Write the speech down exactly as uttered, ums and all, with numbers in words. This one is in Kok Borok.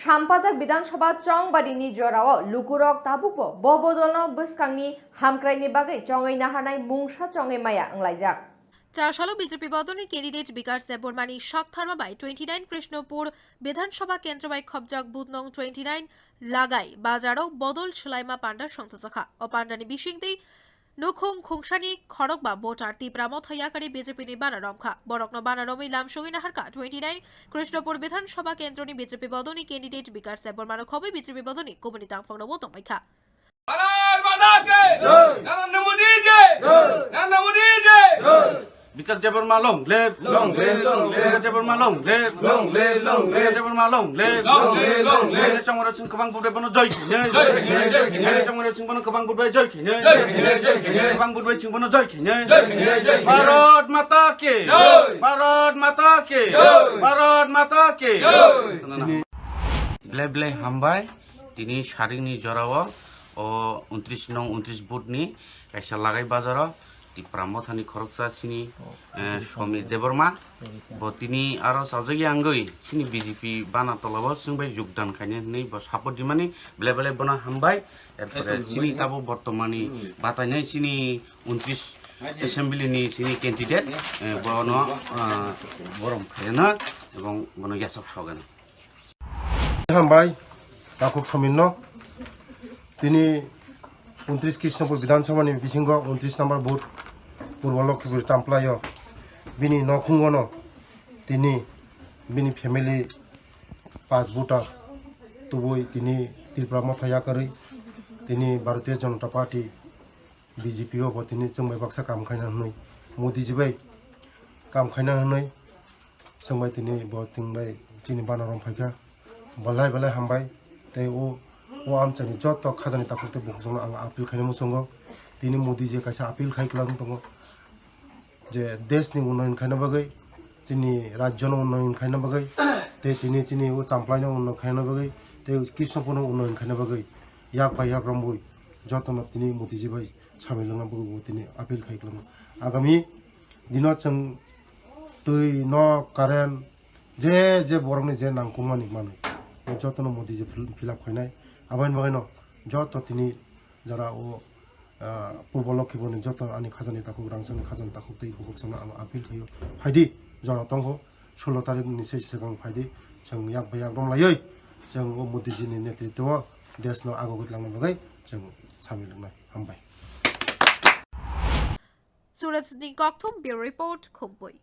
Sampajak Bidhan Sabha chongbadini jorao lukurok tabukbo bo bodolno bwskangni hamkraini bagwi chongwi naharnai mungsa chongwi maya wnglaijak. Chasalo B J P bodolni candidate Bikash Debbarmani saktharma bai twenty nine Krishnapur Bidhan Sabha kendro bai khopjak booth nong twenty nine Lagai bazaro bodol swlaima panda songthojakha. O pandani bisingtwi nukhung khungsani khorokba voter Tipra Motha yakarwi B J P ni bana romkha. Borokno bana romwi lamsogwi naharkha twenty nine Krishnapur Bidhan Sabha kendroni B J P bodolni candidate Bikash Debbarmano khobwi B J P bodolni kubuni tangphangno bo tongbaikha. Bharat माता की जय। नरेंद्र मोदी जी जय। नरेंद्र मोदी जी जय। Bikash Debbarma long live. Long live, long live. Bikash Debbarma long live. Long live, long live. Bikash Debbarma long live. Long live, long live. Bikash Debbarma long live. Chongmaro chwng kwbang budai bono joy khinai. Joy khinai, joy khinai. Bikash Chongmaro chwng bono kwbang budai joy khinai. Joy khinai, joy khinai. Kwbang budai chwng bono joy khinai. Joy khinai, joy khinai. Bharat Mata ki. Joy. Bharat Mata ki. Joy. Bharat Mata ki. Joy. Ble ble hambai. Tini saringni jorao o untris nong untris booth ni kaisa Lagai bazaro Tipra Mothani khoroksa sini, eh, Somir Debbarma. Bo tini aro sajagya wngwi sini B J P bana tolabo chwngbai jogdan khainai hwnwi bo support dimani ble ble bono hambai. Erpore sini tabo bortomani batainai sini untris assembly ni sini candidate, eh, bono, ah, borom khaiyana ebong bono yasok sogana. Hambai, takhuk Somirno. Tini untris Krishnapur Bidhan Sabha ni bisingo untris number booth Purbo Lokhipur Champlaio bini nokhungono tini bini family pas voter tubui tini Tripura Motha yakarwi tini Bharatiya Janata Party B J P o bo tini chwngbai baksa kam khaina hwnwi, Modi ji bai kam khaina hwnwi chwngbai tini bo chwngbai chini bana rom phaikha. Belai belai hambai. Tei o, o amchaini joto khajani takhuk tei bukhuk chwngno ang appeal khaina muchungo. Tini Modi ji kaisa appeal khai kwlangwi tongo je desh ni unnayan khaina bagwi, chini rajyo no unnayan khaina bagwi, tei tini chini o Champlai no unnayan khaina bagwi, tei Krishnapur no unnayan khaina bagwi yak bai yak romwi jotono tini Modi ji bai samilwngna bagwi bo tini appeal khai kwlamo. Agami dino chwng twi, nok, current, je je borokni je nangkukmani manwi, bo jotono Modi ji fill, fill up khainai. Aboni bagwino joto tini jara o, ah, Purbo Lokhipurni joto ani khajani takhuk, rangchakni khajani takhuk tei bukhuk chwngno ang appeal khaio. Phaidi, jora tongkho, sullo tarikh ni se swkang phaidi, chwng yak bai yak romlaiwi chwng o Modi ji ni netritwo o desh no agogwi twlangna bagwi chwng samilwngnai. Hambai. Suraj ni Kokthum Bureau Report, Khumpui.